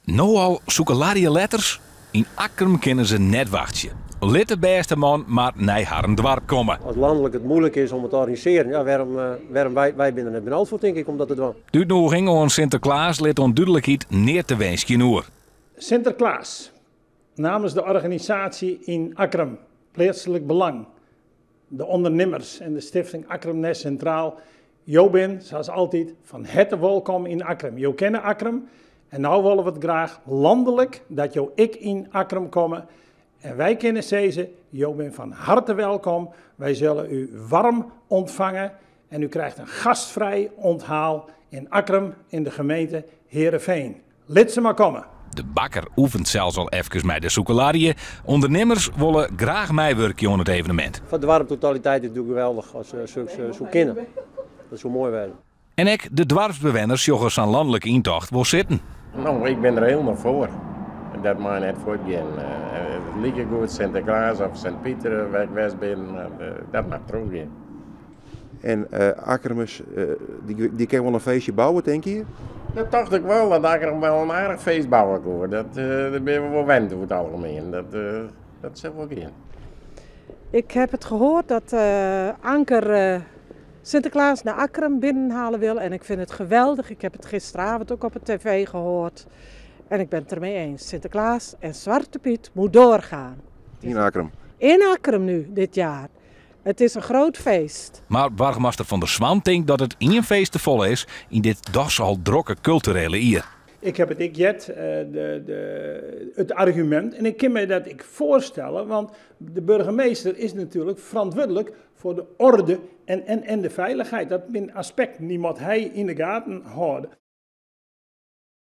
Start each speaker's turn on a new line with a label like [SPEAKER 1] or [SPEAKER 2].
[SPEAKER 1] No al sûkelarjeletters? Yn Akkrum kinne se net wachtsje. Lit de bêste man mar nei harren doarp komme.
[SPEAKER 2] As lanlik it muoilik is om it te organisearjen, ja, wêrom, wêrom wy, wy binne der net benaud foar, tink ik, om dat te dwaan.
[SPEAKER 1] De útnûging oan Sinterklaas lit oan dúdlikheid neat te winskjen oer.
[SPEAKER 3] Sinterklaas, namens de organisatie yn Akkrum, Pleatslik Belang, de ondernimmers en de stifting Akkrum-Nes Sintraal, jo bin, sa as altyd, fan herte wolkom yn Akkrum. Jo kenne Akkrum en no wolle we it graach lanlik dat jo ek yn Akkrum komme. En wy kinne sizze, jo bin fan harte welkom, wy sille u warm ontfange en u krijgt in gastvrij onthaal in Akkrum in de gemeente Heerenveen. Lit se mar komme!
[SPEAKER 1] De bakker oefent sels al efkes mei de sûkelarje. Undernimmers wolle graach meiwurkje oan it evenemint.
[SPEAKER 2] Foar de doarptotaliteit is it natuerlik geweldich as soks soe kinne. Dat soe moai wêze.
[SPEAKER 1] En ek de doarpsbewenners sjogge sa'n lanlike yntocht wol sitten.
[SPEAKER 4] No, ik bin der hielendal foar. Dat mei net fuortgean. It likegoed Sinteklaas of Sint Piter wêr't ik west bin, mar dat moat trochgean.
[SPEAKER 5] En Akkrumers, dy kinne wol in feestje bouwe, tinke je?
[SPEAKER 4] Dat tocht ik wol, dat Akkrum wol in aardich feest bouwe koe. Dat binne we wol wend oer it algemien. Dat sil wol gean.
[SPEAKER 6] Ik heb het gehoord dat Anker Sinterklaas naar Akkrum binnenhalen wil en ik vind het geweldig. Ik heb het gisteravond ook op de tv gehoord en ik ben het ermee eens. Sinterklaas en Zwarte Piet moet doorgaan.
[SPEAKER 5] Yn Akkrum?
[SPEAKER 6] In Akkrum nu, dit jaar. It is in groot feest.
[SPEAKER 1] Mar boargemaster Van der Zwan tinkt dat it ien feest te folle is yn dit dochs al drokke kulturele jier.
[SPEAKER 3] Ik haw it ek heard, it argumint, en ik kin my dat ek foarstelle, want de burgemeester is natuerlik ferantwurdlik foar de orde en de feilichheid. Dat binne aspekten dy moat hy yn de gaten hâlde.